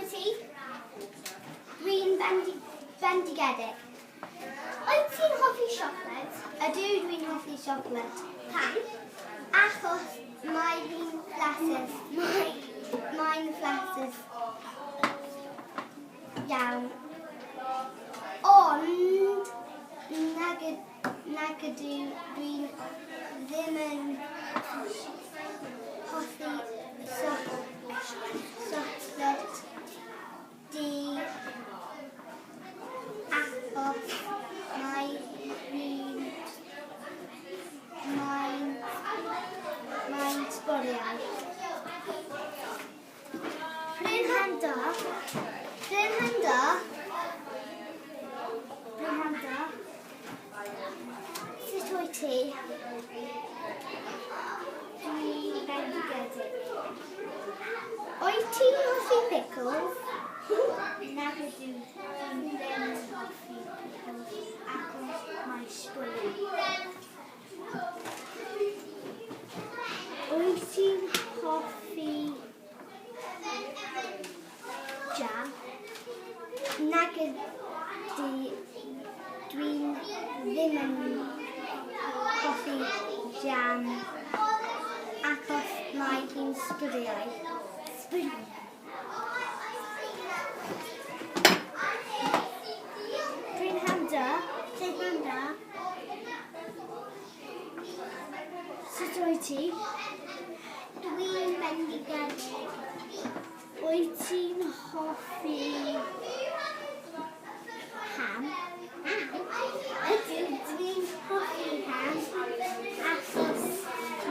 wyt ti? Dwi'n bendigedig. Wyt ti'n hoffi siocled? Ydw, dwi'n hoffi siocled. Pam? Achos mae hi'n flasus. Mae'n flasus iawn. Ond nag ydw dwi'n ddim yn hoffi siocled du achos mae'n sbwriel. Prynhawn da. Prynhawn da. Prynhawn da. Sut wyt ti? Dwi'n bendigedig. Wyt ti'n hoffi pickles? Nag ydw, dwi'n ddim yn hoffi pickles achos mae sbwriel. Wyt ti'n hoffi jam? Nag ydw, dwi'n ddim yn hoffi jam achos mae hi'n sbwriel. Sbwriel. Prynhawn da. Prynhawn da. Sut wyt ti? Dwi'n bendigedig. Wyt ti'n hoffi ham? Ydw, dwi'n hoffi ham achos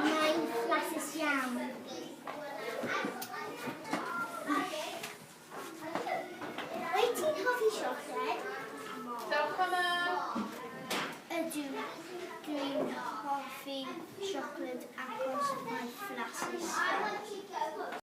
mae'n flasus iawn. Wyt ti'n hoffi siocled? Dewch yma. Ydw, dwi'n hoffi siocled achos mae'n flasus.